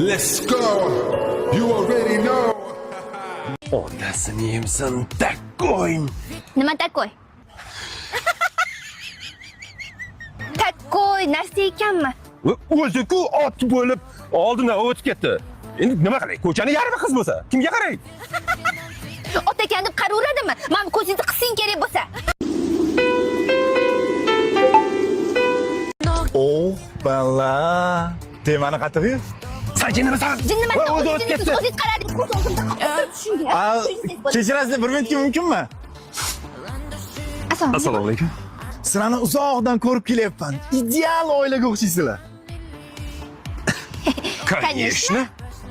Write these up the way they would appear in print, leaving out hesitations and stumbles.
Let's go. You already know. Onasini yemsin такой. Nima такой? Такой narsa ekanmi? O'zi-ku ot bo'lib oldindan o'tib ketdi. Endi nima qilay? Ko'chani yarmi qiz bo'lsa, kimga qaray? Ot ekan deb qaraveradimi? Mana bu ko'zingizni qising kerak bo'lsa. Oh, bala. Temani qatig'i. San jinnimisan? Jinnimisan? O'zi o'tib ketdi. O'zingiz qaradingiz, ko'z o'ngimda qotib shunga. A, kechirasiz, bir minutga mumkinmi? Assalomu Assalomu alaykum. Sizlarni uzoqdan ko'rib kelyapman. Ideal oilaga o'xshaysizlar. Конечно.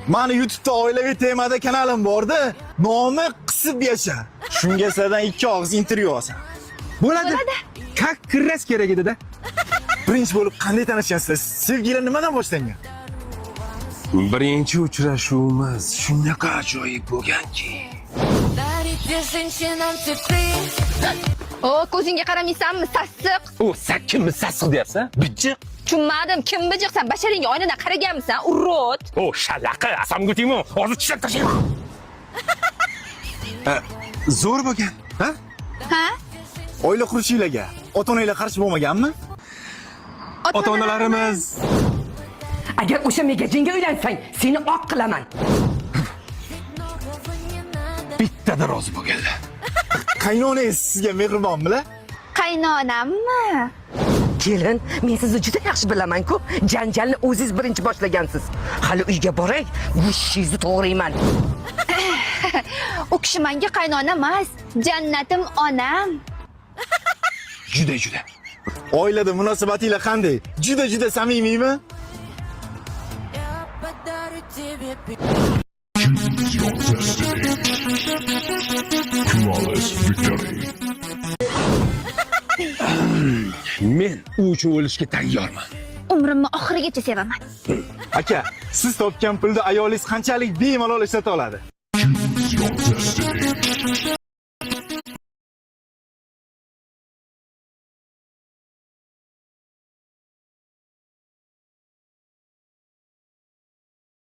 Mani YouTube'da oilaviy temada kanalim borda, nomi Qisib yasha. Shunga sizlardan ikki og'iz intervyu olsam. Bo'ladi. Как раз kerak edi-da. Birinchi bo'lib qanday tanishgansizlar? Sevgilar nimadan boshlangan? Birinchi uchrashuvimiz shunaqa ajoyib bo'lganki. Дарите женщинам цветы. O, ko'zingga qaramaysanmi, sassiq? O, sen kimni sassiq deyapsan? Bijiq. Tushunmadim, kim bijiqsan? Basharingga oynadan qaraganmisan, urod. O, shalaqa, asamga tegma. Hozir tishlab tashlayman. Zo'r bo'lgan, ha? Ha? Oila qurishinglarga ota-onanglar qarshi bo'lmaganmi? Ota-onalarimiz Agar o'sha megajinga uylansang, seni oq qilaman. Bittada rozi bo'lganlar. Qaynonangiz sizga mehribonmilar? Qaynonammi? Kelin, men sizni juda yaxshi bilaman-ku. Janjalni o'zingiz birinchi boshlagansiz. Hali uyga boray, go'shingizni to'g'rayman. U kishi menga qaynona emas, jannatim onam. Juda juda. Oilada munosabatinglar qanday? Juda juda samimiymi? Я подарю тебе Flawless victory. Men u uchun o'lishga tayyorman. Umrimni oxirigacha sevaman. Aka, siz topgan pulni ayolingiz qanchalik bemalol ishlata oladi?